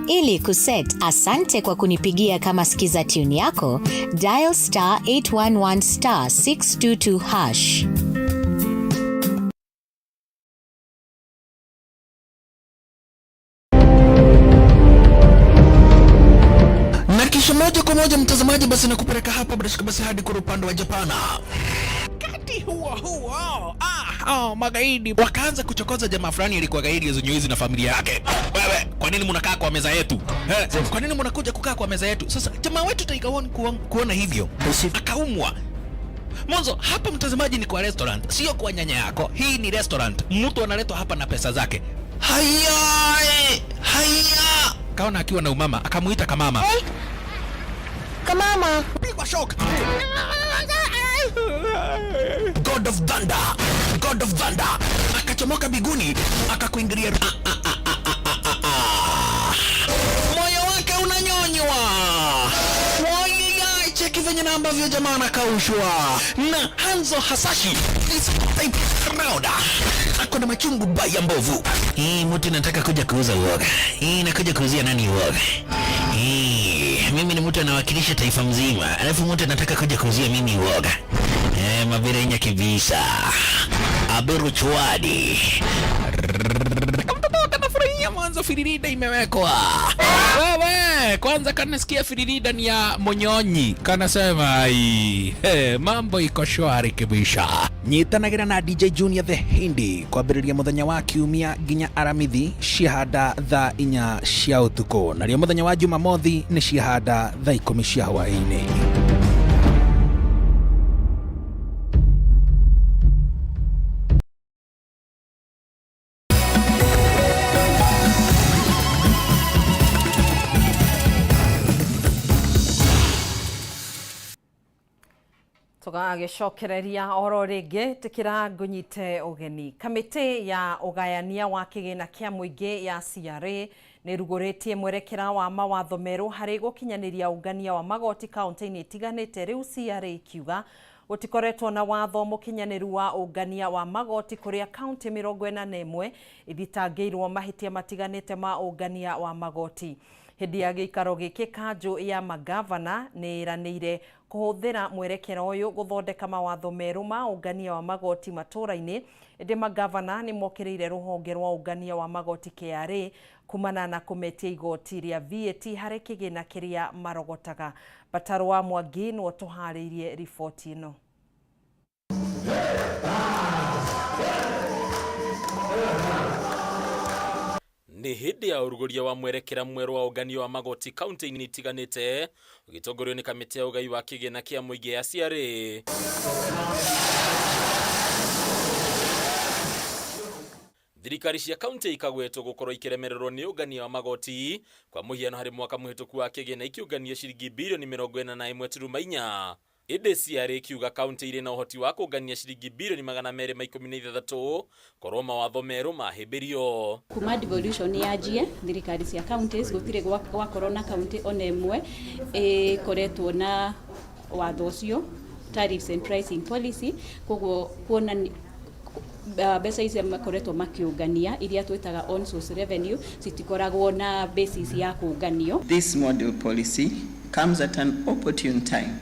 Ili kuset asante kwa kunipigia kama sikiza tune yako, dial star 811 star 622 hash. Moja kwa moja mtazamaji, basi nakupeleka hapa bila shaka basi hadi kwa upande wa Japana. Kati huo huo magaidi wakaanza kuchokoza jamaa fulani alikuwa gaidi ya na familia yake. Wewe, kwa nini mnakaa kwa meza yetu? Kwa nini mnakuja kukaa kwa meza yetu? Sasa jamaa wetu Tiger One kuona hivyo akaumwa. Mwanzo hapa mtazamaji ni kwa restaurant, sio kwa nyanya yako. Hii ni restaurant. Mtu analetwa hapa na pesa zake. Haya, haya. Kaona akiwa na umama, akamuita kamama. Hey. Kamama. Pigwa shock. God of Thunder. God of Thunder. Akachomoka biguni, akakuingilia. Moyo wake unanyonywa. Cheki venye na Ambavyo jamaa anakaushwa na Hanzo Hasashi is type round. Ako na machungu baya mbovu. Hii mtu nataka kuja kuuza uoga. Hii nakuja kuuzia nani uoga? Hii mimi ni mtu anawakilisha taifa mzima, alafu mtu anataka kuja kuuzia mimi uoga. Eh, mabirenya kibisa. Aberu chwadi. Kamtoto kanafurahia mwanzo firirida imewekwa. Wewe kwanza kanasikia firirida ni ya Monyonyi, kanasema ai, hey, mambo iko shwari kibisha. Nyitanagira na DJ Junior the Hindi kwambĩrĩria mũthenya wa kiumia nginya aramithi ciahanda thaa 4 cia ũtukũ, narĩo mũthenya wa Jumamothi nĩ ciahanda thaa 10 cia hwaĩ-inĩ. Tũgagĩcokereria oro rĩngĩ tĩkĩra ngũnyite ũgeni. Kamĩtĩ ya ũgayania wa kĩgĩna kĩa mũingĩ ya CRA nĩ ĩrugũrĩtie mwerekera wa mawatho merũ harĩ gũkinyanĩria ũngania wa magoti kaunti-inĩ itiganĩte. Rĩu CRA ikiuga gũtikoretwo na watho mũkinyanĩru wa ũngania wa magoti kũrĩa kaunti 41 ithitangĩirwo mahĩtia matiganĩte ma ũngania wa magoti. Hĩndĩ ya gĩikaro gĩkĩ kanjũ ya magavana nĩ ĩranĩire kũhũthĩra mwerekera ũyũ gũthondeka mawatho merũ ma ũngania wa magoti matũra-inĩ, ĩndĩ magavana nĩ mokĩrĩire rũhonge rwa ũngania wa magoti KRA kumana na kũmetia igoti rĩa VAT harĩ kĩgĩna kĩrĩa marogotaga. Bataro wa Mwangi nĩwe ũtũharĩirie riboti ĩno. Nĩ hĩndĩ ya ũrugũria wa mwerekera mwerũ wa ũngania wa magoti kaunti-inĩ itiganĩte ũgĩtongorio nĩ kamĩtĩ ya ũgai wa kĩgĩna kĩa mũingĩ ya CRA. Thirikari cia kaunti ikagwetwo gũkorwo ikĩremererwo nĩ ũngania wa magoti kwa mũhiano harĩ mwaka mũhĩtũku wa kĩgĩna ikiũngania ciringi birioni 41.4, ĩndĩ CRA ikiuga kaunti irĩ na ũhoti wa kũngania ciringi birioni 216 korwo mawatho merũ mahĩmbĩrio. Kuma devolution yanjie thirikari cia counties gũtirĩ gwakorwo na county ona ĩmwe ĩkoretwo na watho ũcio tariffs and pricing policy, koguo kuona mbeca icio makoretwo makiũngania iria twĩtaga on source revenue citikoragwo na basis ya kũnganio. This model policy comes at an opportune time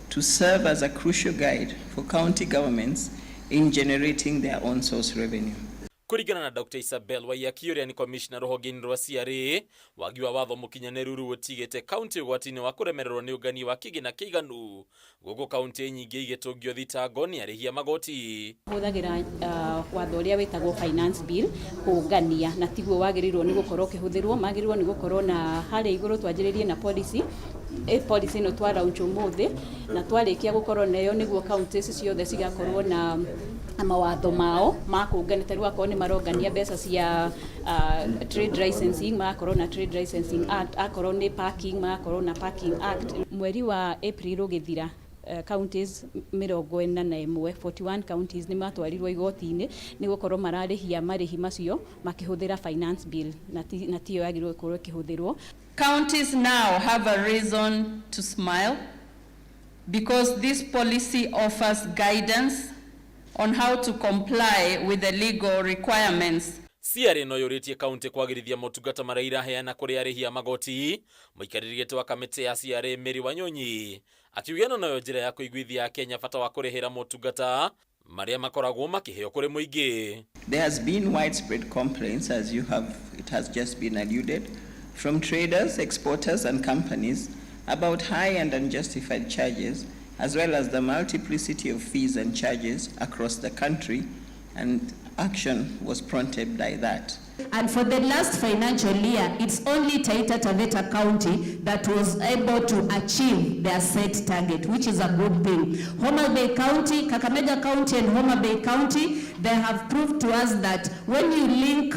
to serve as a crucial guide for county governments in generating their own source revenue. Kũringana na Dr. Isabel Waiyaki ũrĩa nĩ commissioner rũhonge-inĩ rwa CRA, wagi wa watho mũkinyanĩru rĩu ũtigĩte kaunti ũgwati-inĩ wa kũremererwo nĩ ũngania wa kĩgĩna kĩiganu, gũkũ kaunti nyingĩ igĩtũngio thitango nĩ arĩhi a magoti. Hũthagĩra watho ũrĩa wĩtagwo finance bill kũngania, na tiguo wagĩrĩirwo nĩ gũkorwo ũkĩhũthĩrwo, magĩrĩirwo nĩ gũkorwo na harĩa igũrũ twanjĩrĩrie na policy. Policy ĩno twa launch ũmũthĩ, na twarĩkia gũkorwo nayo nĩguo counties ciothe cigakorwo na mawatho mao ma kũngania. Ta rĩu akorwo nĩ marongania mbeca cia trade licensing, magakorwo na Trade Licensing Act, akorwo nĩ parking, magakorwo na Parking Act. Mweri wa April ũgĩthira, counties 41, 41 counties nĩ matwarirwo igoti-inĩ nĩ gũkorwo mararĩhia marĩhi macio makĩhũthĩra finance bill, na tiyo yagĩrĩirwo gũkorwo ĩkĩhũthĩrwo. Counties now have a reason to smile because this policy offers guidance on how to comply with the legal requirements. CRA no yũrĩtie kaunti kwagĩrithia motungata marĩa iraheana kũrĩ arĩhi a magoti. Mũikarĩri gĩtĩ wa kamĩtĩ ya CRA Mary Wanyonyi akiuga ĩno noyo njĩra ya kũiguithia Akenya bata wa kũrĩhĩra motungata marĩa makoragwo makĩheo kũrĩ mũingĩ. There has been widespread complaints, as you have, it has just been alluded, from traders, exporters and companies about high and unjustified charges, as well as the multiplicity of fees and charges across the country, and action was prompted by that. And for the last financial year, it's only Taita Taveta County that was able to achieve their set target, which is a good thing. Homa Bay County, Kakamega County and Homa Bay County, they have proved to us that when you link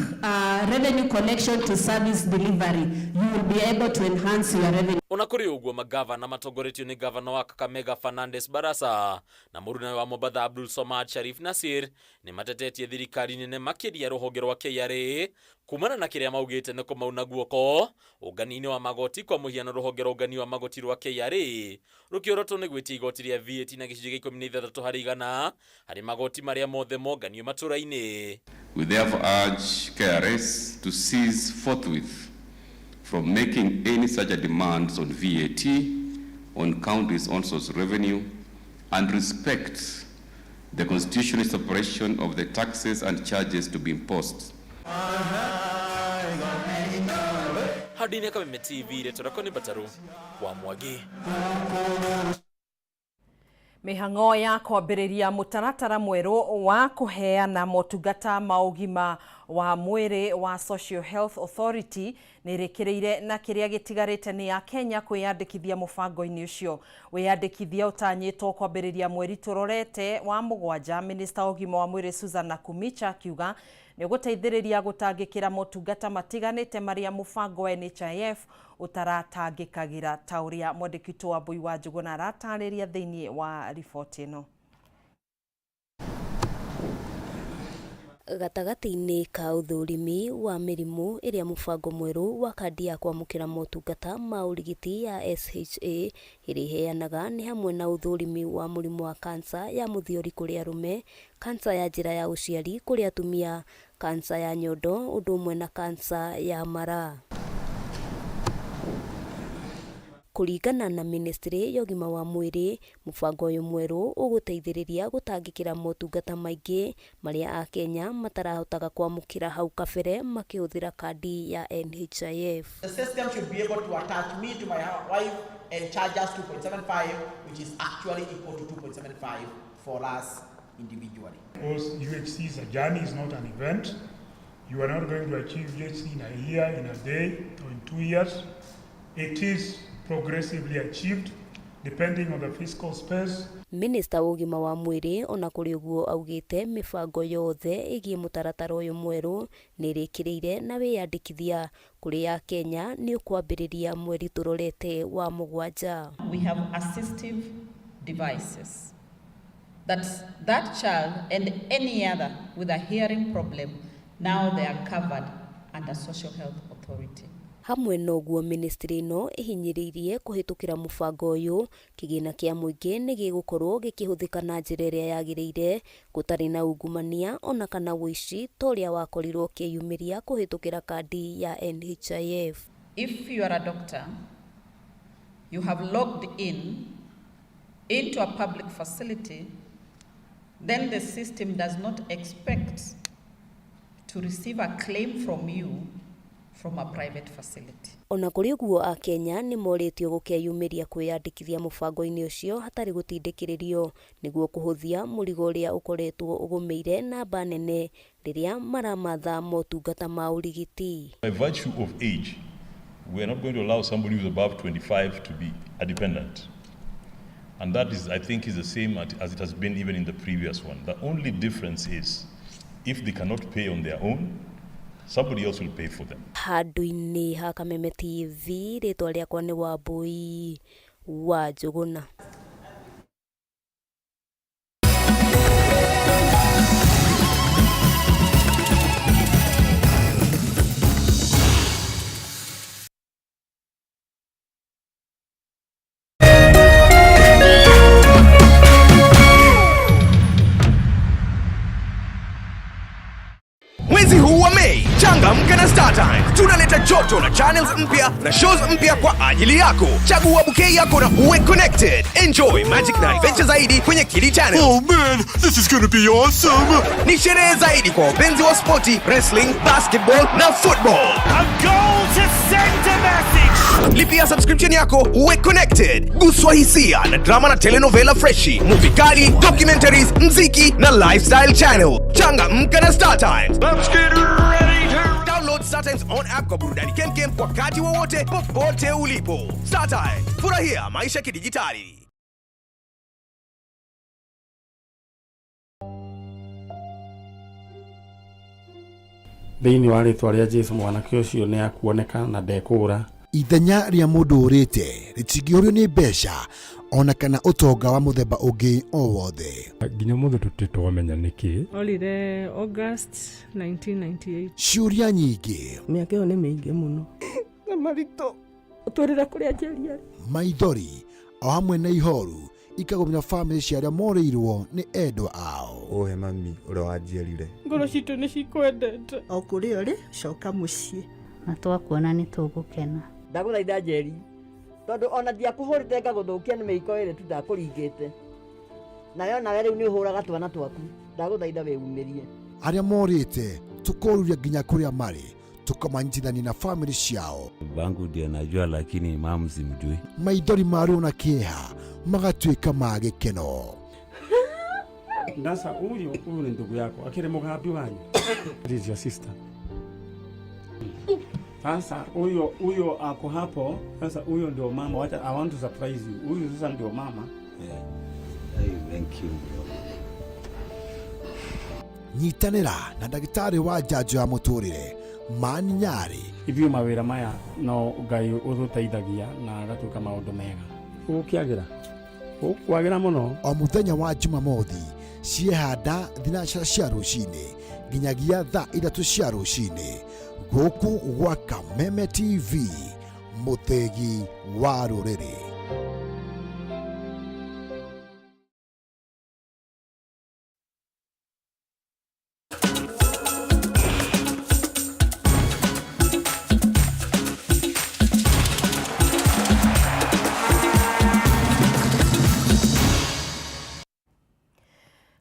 revenue collection to service delivery, you will be able to enhance your revenue. Ona Ona kũrĩ ũguo, magavana matongoretio nĩ gavana wa Kakamega Fernandes Barasa na mũrunawe wa Mombatha Abdul Somad Sharif Nasir nĩ matetetie thirikari nene makĩria rũhonge rwa KRA kumana na kĩrĩa maugĩte nĩ kũmauna guoko ũngania-inĩ wa magoti. Kwa mũhiano, rũhonge rwa ũngania wa magoti rwa KRA rũkĩorotwo nĩ gwĩtia igoti rĩa VAT na gĩcunjĩ gĩa 16% harĩ magoti marĩa mothe monganio matũra-inĩ. We therefore urge KRS to cease forthwith from making any such demands on VAT, on counties' own source revenue, and respect the constitutional separation of the taxes and charges to be imposed. Handũ-inĩ Kameme TV, rĩtwa rĩakwa nĩ Mbataru wa Mwangi. Mĩhang'o ya kwambĩrĩria mũtaratara mwerũ wa kũheana motungata ma ũgima wa mwĩrĩ wa Social Health Authority nĩ ĩrĩkĩrĩire, na kĩrĩa gĩtigarĩte nĩ ya Kenya kwĩyandĩkithia mũbango-inĩ ũcio. Wĩyandĩkithia ũtanyĩtwo kwambĩrĩria mweri tũrorete wa 7. Minista wa ũgima wa mwĩrĩ Susan Nakhumicha akiuga nĩ ũgũteithĩrĩria gũtangĩkĩra motungata matiganĩte marĩa mũbango wa NHIF ũtaratangĩkagĩra, ta ũrĩa mwandĩki witũ Wambui wa Njũgũna aratarĩria thĩinĩ wa riboti ĩno. Gatagatĩ-inĩ ka ũthũrimi wa mĩrimũ ĩrĩa mũbango mwerũ wa kandi ya kwamũkĩra motungata ma ũrigiti ya SHA ĩrĩa ĩheanaga nĩ hamwe na ũthũrimi wa mũrimũ wa kansa ya mũthiori kũrĩ arũme, kansa ya njĩra ya ũciari kũrĩ atumia, kansa ya nyondo ũndũ ũmwe na kansa ya mara. Kũringana na ministry ya ũgima wa mwĩrĩ, mũbango ũyũ mwerũ ũgũteithĩrĩria gũtangĩkĩra motungata maingĩ marĩa akenya matarahotaga kwamũkĩra hau kabere makĩhũthĩra kandi ya NHIF. The system should be able to attach me to my wife and charge us 2.75, which is actually equal to 2.75 for us individually. Because UHC is a journey, it's not an event. You are not going to achieve UHC in a year, in a day, or in 2 years. It is progressively achieved depending on the fiscal space. Minista wa ũgima wa mwĩrĩ ona kũrĩ ũguo augĩte mĩbango yothe ĩgiĩ mũtaratara ũyũ mwerũ nĩ ĩrĩkĩrĩire na wĩyandĩkithia kũrĩ akenya nĩ ũkwambĩrĩria mweri tũrorete wa 7. We have assistive devices that that child and any other with a hearing problem, now they are covered under Social Health Authority. Hamwe na ũguo, ministry ĩno ĩhinyĩrĩirie kũhĩtũkĩra mũbango ũyũ kĩgĩna kĩa mũingĩ nĩ gĩgũkorwo gĩkĩhũthĩka na njĩra ĩrĩa yagĩrĩire, gũtarĩ na ungumania ona kana ũici ta ũrĩa wakorirwo ũkĩyumĩria kũhĩtũkĩra kandi ya NHIF. If you are a doctor, you have logged in into a public facility, then the system does not expect to receive a claim from you from a private facility. Ona kũrĩ ũguo, akenya nĩ morĩtio gũkeyumĩria kwĩyandĩkithia mũbango-inĩ ũcio hatarĩ gũtindĩkĩrĩrio nĩguo kũhũthia mũrigo ũrĩa ũkoretwo ũgũmĩire namba nene rĩrĩa maramatha motungata ma ũrigiti. By virtue of age, we are not going to allow somebody who's above 25 to be a dependent. And that is, I think, is the same as it has been even in the previous one. The only difference is if they cannot pay on their own, somebody else will pay for them. Handũ-inĩ ha Kameme TV, rĩtwa rĩakwa nĩ Wambui wa Njũgũna. Mwezi huu wa Mei, changamka na StarTimes. Tunaleta joto na channels mpya na shows mpya kwa ajili yako. Chagua bouquet yako na uwe connected. Enjoy magic na adventure zaidi kwenye Kili Channel. Oh man, this is gonna be awesome! Ni sherehe zaidi kwa wapenzi wa spoti, wrestling, basketball na football. A goal to send a message! Lipia subscription yako uwe connected. Guswa hisia na drama na telenovela freshi, movie kali, documentaries, mziki na lifestyle channel. Changamka na StarTimes. Let's get ready to Download StarTimes on app kwa burudani kemkem wakati wowote popote ulipo. StarTimes, furahia maisha kidijitali. Thĩinĩ wa rĩtwa rĩa Jesu, mwanake ũcio nĩ akuoneka na ndekũra. Ithenya rĩa mũndũ ũrĩte rĩtingĩũrio nĩ mbeca ona kana ũtonga wa mũthemba ũngĩ o wothe. Nginya mũthĩ tũtirĩ twamenya nĩkĩ. Orire August 1998. Ciũria nyingĩ, Mĩaka ĩyo nĩ mĩingĩ mũno. Na maritũ ũtwĩrĩre kũrĩa Njeri arĩ. Maithori o hamwe na ihoru ikagũmĩra bamĩrĩ cia arĩa morĩirwo nĩ endwa ao. Ũhe mami ũrĩa wanjiarire. Ngoro citũ nĩ cikwendete. O kũrĩa ũrĩ, coka mũciĩ. Na twakuona nĩ tũgũkena. Ndagũthaitha Njeri, tondũ ona ndiakũhũrĩte ngagũthũkia nĩ mĩiko ĩrĩ tu ndakũringĩte. Nawe onawe rĩu nĩ ũhũraga twana twaku. Ndagũthaitha wĩumĩrie. Arĩa morĩte tũkoruria nginya kũrĩa marĩ, tũkamanyitithania na bamĩrĩ ciao. Bangu ndiye najua, lakini mamu simjui. Maithori ma ruo na kĩeha magatuĩka ma gĩkeno. Sasa huyu ni ndugu yako akiri mugambi wanyu. This is your sister. Sasa huyo ako hapo. Sasa huyo ndio mama. Wacha, I want to surprise you. Huyu sasa ndio mama. Yeah. Hey, thank you bro. Nyitanĩra na ndagĩtarĩ wa njanjo ya mũtũrĩre Mani Nyarĩ. Ithuĩ mawĩra maya no Ngai ũtũteithagia na agatuĩka maũndũ mega. Ũgũkĩagĩra, ũkwagĩra mũno. O mũthenya wa Jumamothi ciehanda thinacara cia rũcinĩ nginyagia thaa 3 cia rũcinĩ gũkũ gwa Kameme TV, mũthĩgi wa rũrĩrĩ.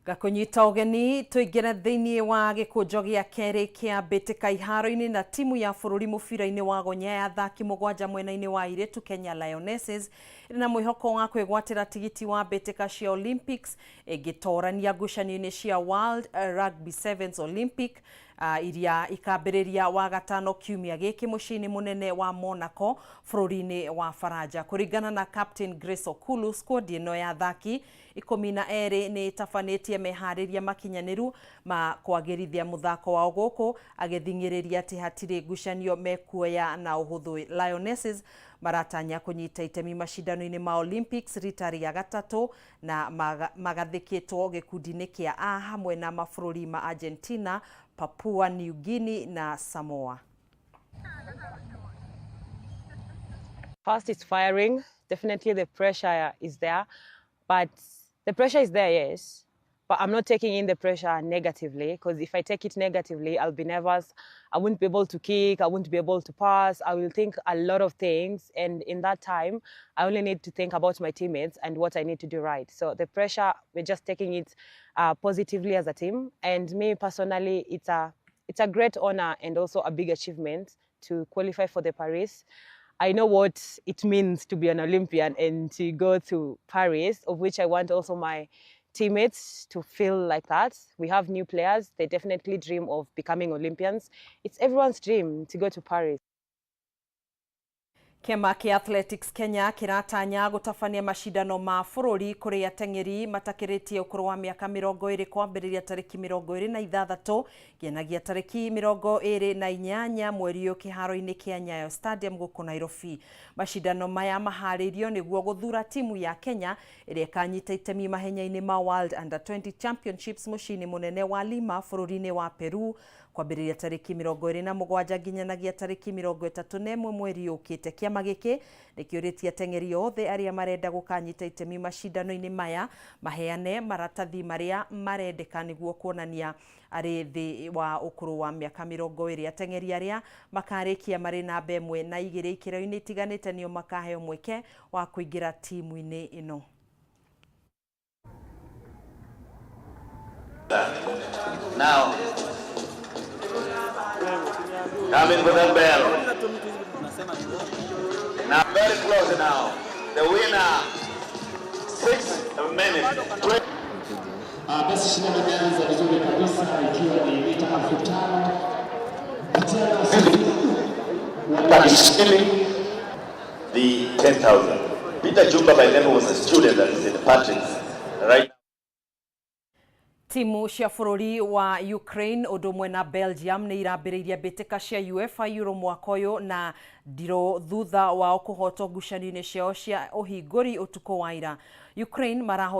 Gakunyita ũgeni tũingĩre thĩinĩ wa gĩkũnjo gĩa kerĩ kĩa mbĩtĩka iharo-inĩ na timu ya bũrũri mũbira-inĩ wa gonya ya athaki mũgwanja mwena-inĩ wa airĩtu Kenya Lionesses ĩrĩ na mwĩhoko wa kwĩgwatĩra tigiti wa mbĩtĩka cia Olympics ĩngĩtorania ngucanio-inĩ cia World Rugby Sevens Olympic iria ikambĩrĩria wagatano kiumia gĩkĩ mũciĩ-inĩ mũnene wa Monaco bũrũri-inĩ wa Faranja. Kũringana na Captain Grace Okulu, squad ĩno ya athaki 12 nĩ ĩtabanĩtie meharĩria makinyanĩru ma kwagĩrithia mũthako wao gũkũ agĩthing'ĩrĩria atĩ hatirĩ ngucanio mekuoya na ũhũthũ. Lionesses maratanya kũnyita itemi macindano-inĩ ma Olympics rita rĩa gatatũ na magathĩkĩtwo gĩkundi-inĩ kĩa A hamwe na mabũrũri ma Argentina, Papua New Guinea na Samoa. First, it's firing. Definitely the pressure is there. But the pressure is there, yes. But I'm not taking in the pressure negatively, because if I take it negatively, I'll be nervous. I won't be able to kick. I won't be able to pass. I will think a lot of things. And in that time, I only need to think about my teammates and what I need to do right. So the pressure, we're just taking it positively as a team. And me personally, it's a great honor and also a big achievement to qualify for the Paris. I know what it means to be an Olympian and to go to Paris, of which I want also my teammates to feel like that. We have new players. They definitely dream of becoming Olympians. It's everyone's dream to go to Paris. Kĩama kĩa Athletics Kenya kĩratanya gũtabania macindano ma bũrũri kũrĩ ateng'eri matakĩrĩtie ũkũrũ wa mĩaka 20 kwambĩrĩria tarĩki 26 nginyagia tarĩki 28 mweri ũyũ kĩharo-inĩ kĩa Nyayo Stadium gũkũ Nairobi. Macindano maya maharĩirio nĩguo gũthura timu ya Kenya ĩrĩa ĩkanyita itemi mahenya-inĩ ma World Under 20 Championships mũciĩ-inĩ mũnene wa Lima bũrũri-inĩ wa Peru kwambĩrĩria tarĩki 27 nginyanagia tarĩki 31 mweri ũkĩte. Kĩama gĩkĩ nĩkĩũrĩtie ateng'eri othe arĩa marenda gũkanyita itemi macindano-inĩ maya maheane maratathi marĩa marendeka nĩguo kuonania arĩ thĩ wa ũkũrũ wa mĩaka 20. Ateng'eri arĩa makarĩkia marĩ namba 1 na 2 ikĩro-inĩ itiganĩte nĩo makaheo mweke wa kũingĩra timu-inĩ ĩno. Now, coming for the bell. Now, very close now. The winner, 6 minutes. Basi shindano limeanza vizuri kabisa ikiwa ni mita 5000. The 10,000. Peter Jumba by then was a student at St. Patrick's, right? Timu cia bũrũri wa Ukraine ũndũ ũmwe na Belgium nĩ irambĩrĩirie mbĩtĩka cia UEFA Euro mwaka ũyũ na ndirũ thutha wao kũhotwo ngucanio-inĩ ciao cia ũhingũri ũtukũ wa ira. Ukraine marahotirwo.